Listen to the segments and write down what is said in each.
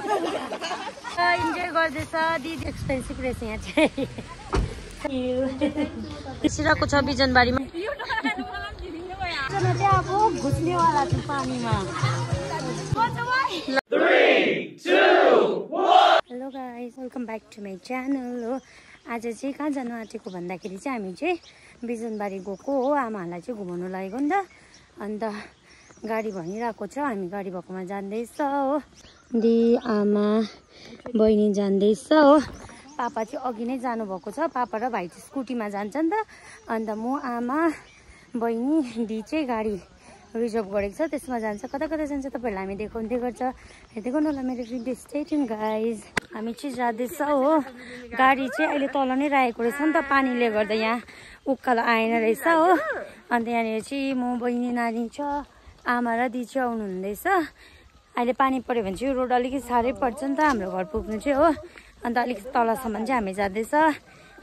Enjoy गर्दैछ दिदी expensive रहेछ यहाँ चाहिँ सिराको छ बिजनबारीमा अब घुस्नेवाला छ पानीमा hello guys welcome back to my channel हो आज चाहिँ कहाँ जानु आँटेको भन्दाखेरि चाहिँ हामी चाहिँ बिजनबारी गएको हो आमाहरूलाई चाहिँ घुमाउनु लागेको नि त अन्त गाडी भनिरहेको छ हामी गाडी भएकोमा जाँदैछ हो दि आमा बहिनी जाँदैछ हो पापा चाहिँ अघि नै जानुभएको छ पापा र भाइ चाहिँ स्कुटीमा जान्छ नि त अन्त म आमा बहिनी दि चाहिँ गाडी रिजर्भ गरेको छ त्यसमा जान्छ कता कता जान्छ तपाईँहरूलाई हामी देखाउँदै गर्छ हेर्दै गर्नु होला मेरो भिडियो स्टे ट्युन गाइज हामी चाहिँ जाँदैछ हो गाडी चाहिँ अहिले तल नै राखेको रहेछ नि त पानीले गर्दा यहाँ उकालो आएन रहेछ हो अन्त यहाँनिर चाहिँ म बहिनी नानी छ आमा र दि चाहिँ आउनु हुँदैछ अहिले पानी पऱ्यो भने चाहिँ रोड अलिकति साह्रै पर्छ नि त हाम्रो घर पुग्नु चाहिँ हो अन्त अलिक तलसम्म चाहिँ हामी जाँदैछ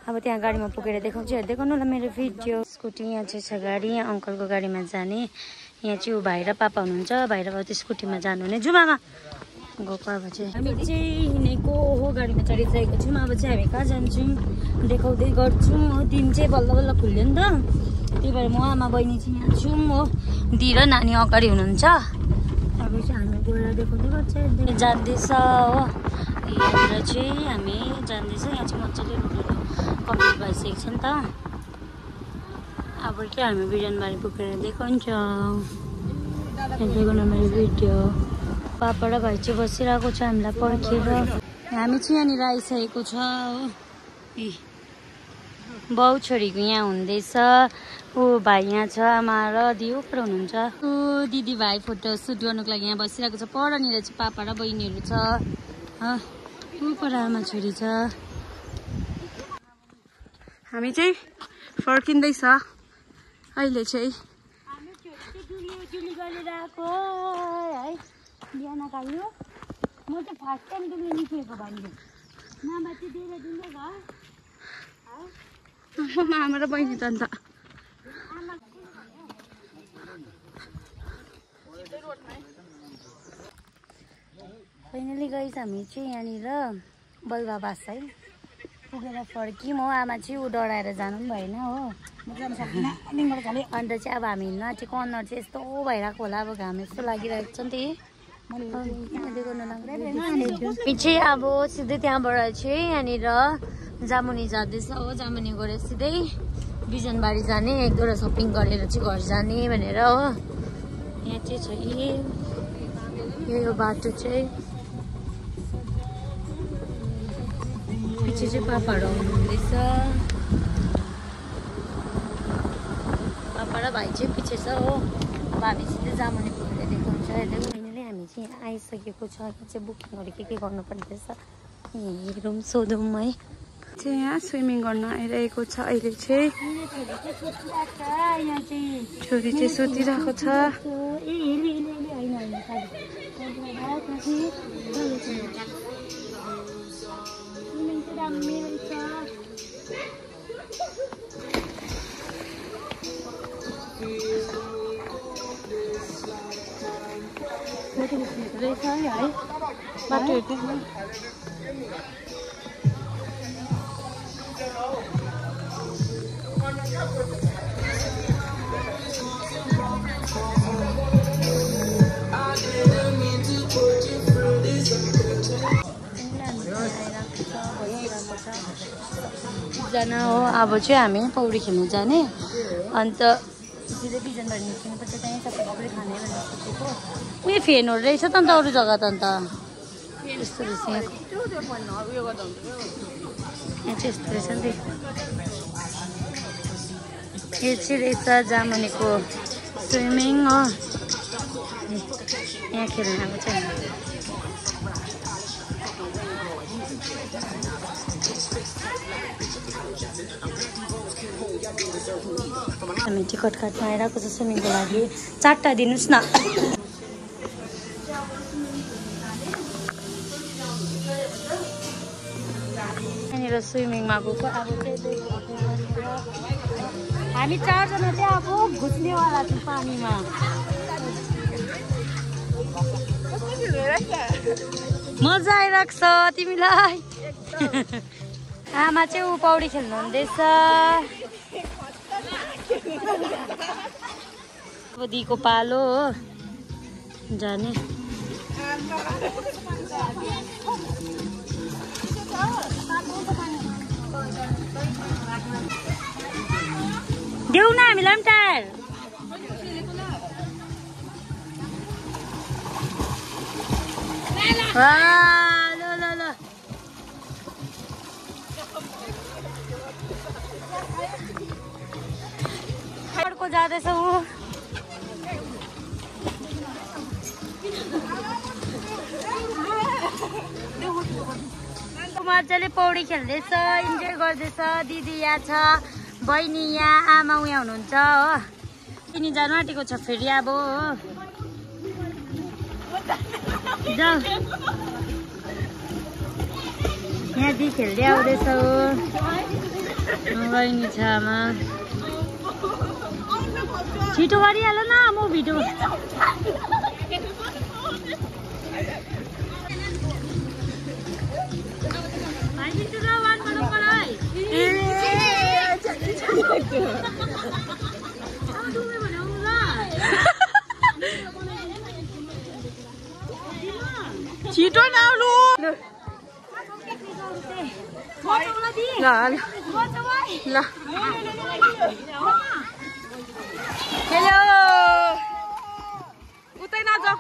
अब त्यहाँ गाडीमा पुगेर देखाउँछु हेर्दै गर्नु होला मेरो भिडियो स्कुटी यहाँ चाहिँ छ गाडी यहाँ अङ्कलको गाडीमा जाने यहाँ चाहिँ भाइ र पापा हुनुहुन्छ भाइ र पापा स्कुटीमा जानुहुने जुमामा गएको अब चाहिँ हामी चाहिँ हिँडेको हो गाडीमा चढिसकेको छौँ अब चाहिँ हामी कहाँ जान्छौँ देखाउँदै गर्छौँ हो दिन चाहिँ बल्ल बल्ल खुल्यो नि त त्यही भएर म आमा बहिनी चाहिँ यहाँ छौँ हो दि र नानी अगाडि हुनुहुन्छ अब चाहिँ हामी गएर देखाउँदै गर्छ जाँदैछ हो यहाँनिर चाहिँ हामी जाँदैछ यहाँ चाहिँ मजाले रोडहरू कम्प्लिट भइसकेको छ नि त अब चाहिँ हामी बिजनबारी पुगेर देखाउँछौँ हेर्दै गर्नु मेरो भिडियो पापा र भाइ चाहिँ बसिरहेको छ हामीलाई पर्खेर हामी चाहिँ यहाँनिर आइसकेको छ हो बाउ छोरीको यहाँ हुँदैछ ऊ भाइ यहाँ छ आमा र दि ऊपर हुनुहुन्छ ऊ दिदी भाइ फोटो सुट गर्नुको लागि यहाँ बसिरहेको छ परनिर चाहिँ पापा र बहिनीहरू छ ऊपर आमा छोरी छ हामी चाहिँ फर्किँदैछ अहिले चाहिँ बिहान खायो म चाहिँ फर्स्ट टाइम डुली निस्केको भन्छु नभए चाहिँ दिएर दिँदै भयो आमा र बहिनी त अन्त फाइनली गइस हामी चाहिँ यहाँनिर बलबाबास है पुगेर फर्क्यौँ हो आमा चाहिँ ऊ डराएर जानु पनि भएन हो अन्त चाहिँ अब हामी हिँड्न आँटेको अनुहार चाहिँ यस्तो भइरहेको होला अब घाम यस्तो लागिरहेको छ नि त्यही हामी चाहिँ अब सिधै त्यहाँबाट चाहिँ यहाँनिर जामुनी जाँदैछ हो जामुनी गएर सिधै बिजनबारी जाने एक दुईवटा सपिङ गरेर चाहिँ घर जाने भनेर हो यहाँ चाहिँ छ यो बाटो चाहिँ पछि चाहिँ पापाहरू आउनुहुँदैछ पापा र भाइ चाहिँ पछि छ हो अब हामी सिधै जामुनी पुगेर देखाउँछ फाइनली हामी चाहिँ यहाँ आइसकेको छ यहाँ चाहिँ बुकिङहरू के गर्नु पर्दैछ हेरौँ सोधौँ है चाहिँ यहाँ स्विमिङ गर्न आइरहेको छ अहिले चाहिँ छोरी चाहिँ सुतिरहेको छ है बाटो जना हो अब चाहिँ हामी पौडी खेल्नु जाने अन्त सिधै बिजनबारी निस्किनुपर्छ त्यहीँ सबैले खाने भनेर सोचेको उयो फेनहरू रहेछ त अन्त अरू जग्गा त अन्त यस्तो रहेछ यहाँ चाहिँ यस्तो रहेछ नि यो चाहिँ रहेछ जामुनीको स्विमिङ हो यहाँ खेल्नु अब चाहिँ हामी टिकट काट्न आइरहेको छ स्विमिङको लागि 4टा दिनुहोस् न यहाँनिर स्विमिङमा गएको अब चाहिँ हामी 4 जना चाहिँ अब घुस्नेवाला छौँ पानीमा मजा आइरहेको छ तिमीलाई आमा चाहिँ ऊ पौडी खेल्नु हुँदैछ दिको पालो हो जाने देऊ न हामीलाई पनि टायर ल ल ल अर्को जाँदैछ ऊ मजाले पौडी खेल्दैछ इन्जोय गर्दैछ दिदी यहाँ छ बहिनी यहाँ आमा यहाँ हुनुहुन्छ हो तिनी जानु आँटेको छ फेरि अब हो जाऊ यहाँ दिदी खेल्दै आउँदैछ हो बहिनी छ आमा छिटो गरिहाल न म भिडियो छिटो नआउनु ल ल हेलो उतै नजाऊ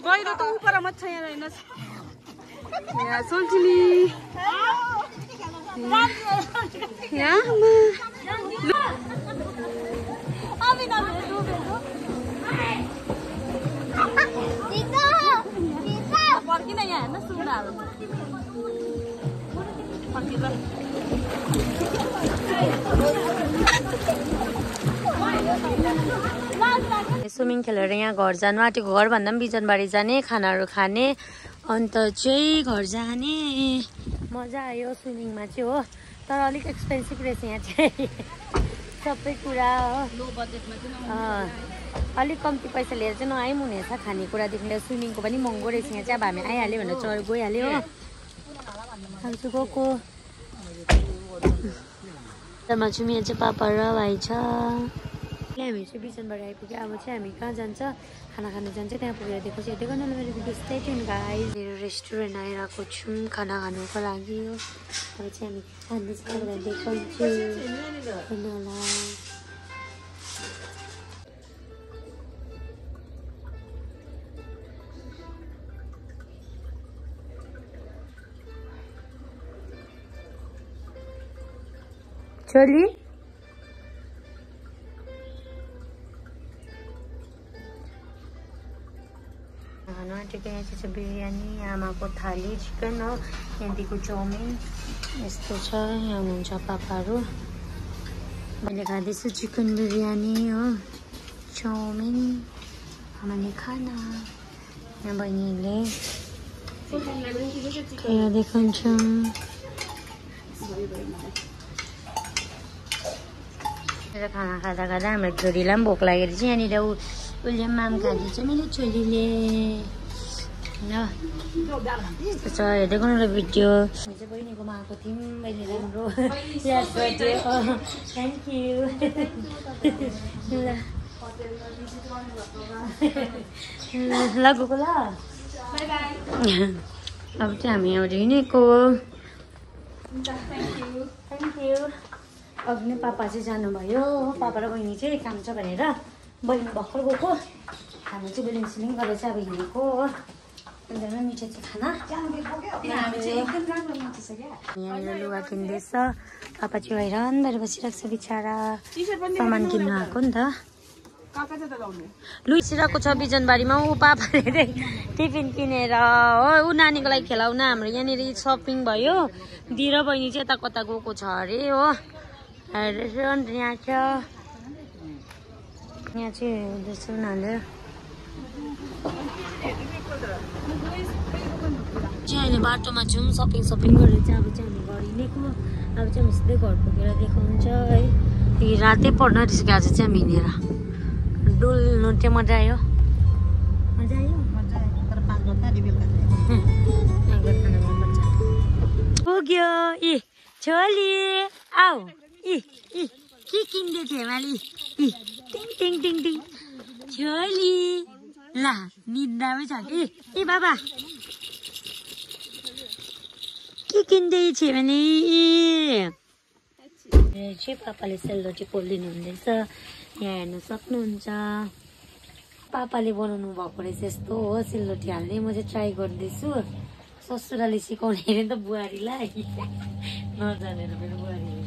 गहिरो त उपर मात्र छ यहाँ हेर्नुहोस् यहाँ सोल्चिनी पर्किन यहाँ हेर्नु सुन्दाहरू स्विमिङ खेलेर यहाँ घर जानु आँटेको घरभन्दा पनि बिजनबारी जाने खानाहरू खाने अन्त चाहिँ घर जाने मजा आयो स्विमिङमा चाहिँ हो तर अलिक एक्सपेन्सिभ रहेछ यहाँ चाहिँ सबै कुरा हो लो बजेटमा चाहिँ अलिक कम्ती पैसा लिएर चाहिँ नआए पनि हुनेछ खानेकुरादेखि लिएर स्विमिङको पनि महँगो रहेछ यहाँ चाहिँ अब हामी आइहाल्यो भनेर चढ गइहाल्यो हो हामी चाहिँ गएको मा चाहिँ यहाँ चाहिँ पापा र भाइ छ हामी चाहिँ बिजनबारी आइपुग्यो अब चाहिँ हामी कहाँ जान्छ खाना खानु जान्छ त्यहाँ पुगेर दिएको चाहिँ हेर्दै गर्नु मेरो भिडियो स्टे ट्युन गाइस मेरो रेस्टुरेन्ट आइरहेको छौँ खाना खानुको लागि हो अब चाहिँ हामी खाँदैछ तपाईँलाई देखाउँछु होला चली खाना आँटेको यहाँ चाहिँ बिरयानी आमाको थाली चिकन हो यहाँदेखिको चाउमिन यस्तो छ यहाँ हुनुहुन्छ पापाहरू मैले खाँदैछु चिकन बिरयानी हो चाउमिन आमाले खाना यहाँ बहिनीले यहाँ देखाउँछौँ खाना खाँदा खाँदा हाम्रो छोरीलाई पनि भोक लागेर चाहिँ यहाँनिर उसले माम खाँदैछ मेरो छोरीले ल यस्तो छ हेर्दै गर्नु भिडियो हामी चाहिँ बहिनीकोमा आएको थियौँ बहिनी राम्रो याद गर्थ्यो थ्याङ्क यू ल गएको ल अब चाहिँ हामी एउटा हिँडेको थ्याङ्क यू अघि नै पापा चाहिँ जानुभयो पापा र बहिनी चाहिँ काम छ भनेर बहिनी भर्खर गएको हामी चाहिँ बिलिङ सिलिङ गरेर चाहिँ अब हिँडेको हो एकदमै मिठो चाहिँ खाना यहाँनिर लुगा किन्दैछ पापा चाहिँ हैरान भएर बसिरहेको छ बिचरा सामान किन्नु आएको नि त लुइसिरहेको छ बिजनबारीमा ऊ पापाले टिफिन किनेर हो ऊ नानीको लागि खेलाउन हाम्रो यहाँनिर सपिङ भयो दि र बहिनी चाहिँ यता कता गएको छ अरे हो रेस्टुरेन्ट यहाँ छ यहाँ चाहिँ हुँदैछ उनीहरूले चाहिँ अहिले बाटोमा छौँ सपिङ गरेर चाहिँ अब चाहिँ हामी घर हिँडेको अब चाहिँ हामी सिधै घर पुगेर देखाउँछ है रातै पर्न आँटिसक्यो आज चाहिँ हामी हिँडेर डुल्नु चाहिँ मजा आयो तर 5 बजे बेलुका पुग्यो इ छोली आऊ इ इ के किन्दै थिए माली इ टिङ टिङ टिङ टिङ छोली ला निन्दामै छ कि ए बाबा के किन्दै छ भने चाहिँ पापाले सेलरोटी पोलिदिनु हुँदैछ यहाँ हेर्न सक्नुहुन्छ पापाले बनाउनु भएको रहेछ यस्तो हो सेलरोटी हाल्ने म चाहिँ ट्राई गर्दैछु ससुराले सिकाउने अरे त बुहारीलाई नजानेर मेरो बुहारीले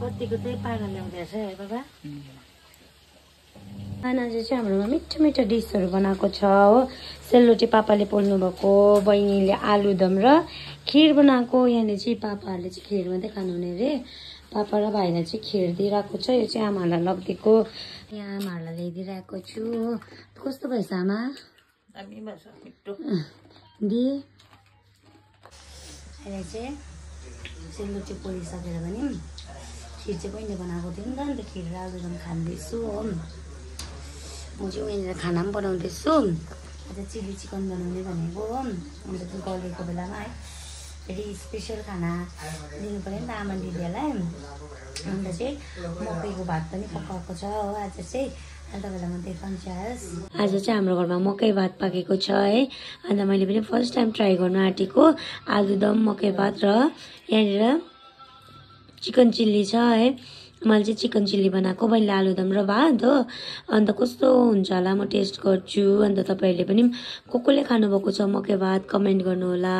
कतिको चाहिँ पारा ल्याउँदै रहेछ है बाबा खाना चाहिँ हाम्रोमा मिठो मिठो डिसहरू बनाएको छ हो सेलरोटी पापाले पोल्नु भएको बहिनीले आलुदम र खिर बनाएको यहाँनिर चाहिँ पापाहरूले चाहिँ खिर मात्रै खानुहुने रे पापा र भाइलाई चाहिँ खिर दिइरहेको छ यो चाहिँ आमाहरूलाई लगिदिएको यहाँ आमाहरूलाई ल्याइदिइरहेको छु कस्तो भएछ आमा दिए अहिले चाहिँ सेलरोटी पोलिसकेर पनि खिर चाहिँ बहिनीले बनाएको थियो नि त अन्त खिर र आलुदम खाँदैछु हो म चाहिँ यहाँनिर खाना पनि बनाउँदैछु आज चिल्ली चिकन बनाउने भनेको हो अन्त त्यो गलेको बेलामा है फेरि स्पेसल खाना दिनु पऱ्यो नि त आमा दिदीहरूलाई अन्त चाहिँ मकैको भात पनि पकाएको छ हो आज चाहिँ अन्त तपाईँलाई म देखाउँछु आज चाहिँ हाम्रो घरमा मकै भात पाकेको छ है अन्त मैले पनि फर्स्ट टाइम ट्राई गर्नु आँटेको आलुदम मकै भात र यहाँनिर चिकन चिल्ली छ है मैले चाहिँ चिकन चिल्ली बनाएको मैले आलुदम र भात हो अन्त कस्तो हुन्छ होला म टेस्ट गर्छु अन्त तपाईँहरूले पनि कसले खानुभएको छ मकै भात कमेन्ट गर्नु होला।